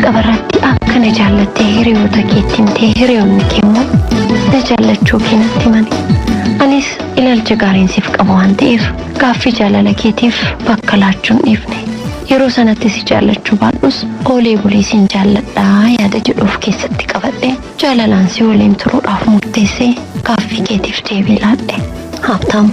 Jalqaba irratti akka na jaallattee hiriyoota keetti himtee hiriyoonni kee immoo na jaallachuu kee natti himani. Anis ilaalcha gaariin siif qaba waan ta'eef gaaffii jaalala keetiif bakka laachuu hin dhiifne. Yeroo sanatti si jaallachuu baadhus oolee bulee sin jaalladhaa yaada jedhu of keessatti qabadhe jaalalaan si waliin turuudhaaf murteessee gaaffii keetiif deebii laadhe. Habtaamu,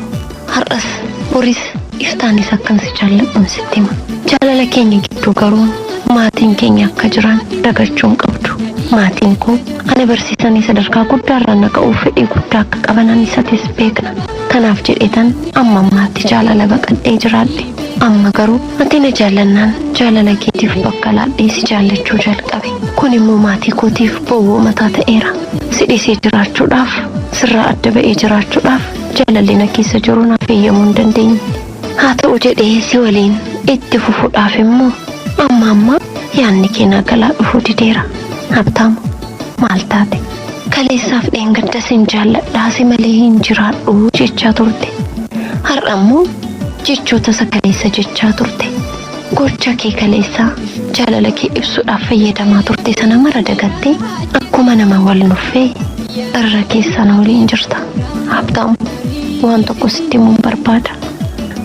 har'as boris iftaanis akkan si jaalladhuun sitti hima. Jaalala keenya gidduu garuu maatiin keenya akka jiran dagachuu hin qabdu. Maatiin koo ana barsiisanii sadarkaa guddaarra na ga'uuf fedhii guddaa akka qaban anis atis beekna. Kanaaf jedheetan amma ammaatti jaalala baqadhee jiraadhe. Amma garuu ati na jaallannaan jaalala keetiif bakka laadhee si jaallachuu jalqabe. Kun immoo maatii kootiif bowwoo mataa ta'eera. Si dhiisee jiraachuudhaaf, sirraa adda ba'ee jiraachuudhaaf jaalalli na keessa jiru naaf eeyyamuu hin dandeenye. Haa ta'u jedhee si waliin itti fufuudhaaf immoo amma amma yaadni kee naa galaa dhufuu dideera. Habtaamu, maal taate? Kaleessaaf dheengadda sin jaalladhaa si malee hin jiraadhu jechaa turte. Har'a immoo jechoota isa kaleessa jechaa turte. Gocha kee kaleessaa jaalala kee ibsuudhaaf fayyadamaa turte sana mara dagattee akkuma nama wal nuffee irra keessaan waliin jirta. Habtaamu, waan tokko sitti himuun barbaada.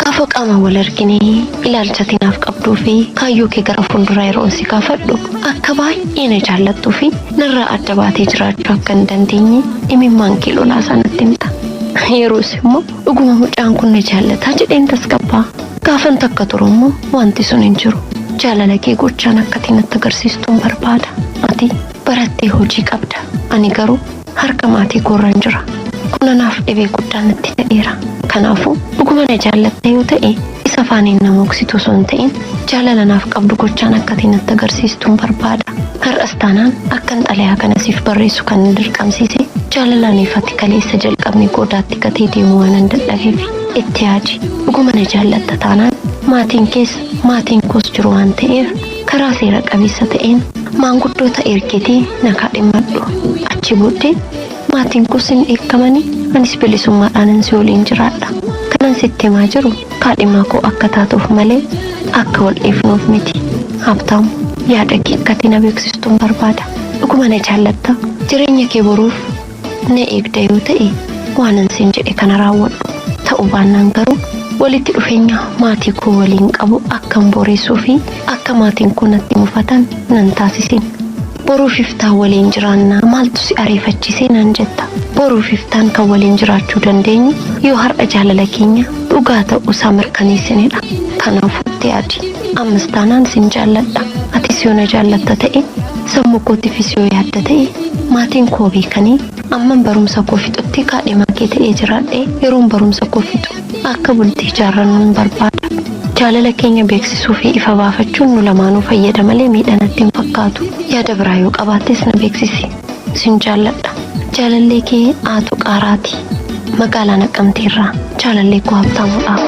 Gaafa qaama wal arginee ilaalcha ati naaf qabduu fi kaayyoo kee gara fuulduraa yeroo si gaafadhu akka baay'ee na jaallattuu fi narraa adda baatee jiraachuu akka hin dandeenye imimmaan kee lolaa sanatti himta. Yeroos immoo dhuguma mucaan kun na jaallataa jedheen tasgabbaa. Gaafan takka turu immoo wanti sun hin jiru. Jaalala kee gochaan akka ati natti agarsiistuun barbaada. Ati barattee hojii qabda. Ani garuu harka maatii koorran jira. Kun anaaf dhibee guddaa natti ta'eera. Kanaafuu dhuguma na jaallatta yoo ta'e isa afaaniin na moksitu osoo hin ta'in jaalala naaf qabdu gochaan akka ati natti agarsiistuun barbaada. Har'as taanaan akkan xalayaa kana siif barreessu kan na dirqamsiise jaalalaaniif ati kaleessa jalqabni goodaatti gatee deemuu waanan dadhabeef itti yaadi. Dhuguma na jaallatta taanaan maatiin kees maatiin koos jiru waan ta'eef karaa seera qabeessa ta'een maanguddoota ergitee na kaadhimmadhu. Achi booddee maatiin koos hin dheekkamanii anis bilisummaadhaanan si waliin jiraadha. Kanan sitti himaa jiru kaadhimaa koo akka taatuuf malee akka wal dhiifnuuf miti. Habtaamu, yaada kee akka ati na beeksistuun barbaada. Dhuguma na jaallatta? Jireenya kee boruuf na eegda yoo ta'e waanan siin jedhe kana raawwadhu. Ta'uu baannaan garuu walitti dhufeenya maatii koo waliin qabu akkan boreessuu fi akka maatiin koo natti mufatan nan taasisin. Boruuf iftaan waliin jiraannaa maaltu si ariifachiisee naan jetta. Boruuf iftaan kan waliin jiraachuu dandeenyu yoo har'a jaalala keenya dhugaa ta'uu isaa mirkaneessinedha. Kanaafuu itti yaadi. Ammas taanaan sin jaalladha. Atis yoo na jaallatta ta'e sammuu kootiifis yoo yaadda ta'e maatiin koo beekanii amman barumsa koo fixutti kaadhimaa kee ta'ee jiraadhee yeroon barumsa koo fixu akka bultii ijaarrannuun barbaada. Jaalala keenya beeksisuu fi ifa baafachuun nu lamaanuu fayyada malee miidha natti hin fakkaatu. Yaada biraa yoo qabaattes na beeksisi. Sin jaalladha. Jaalallee kee Aatu Qaaraati. Magaalaa Naqqamteerraa. Jaalallee koo Habtaamuudhaaf.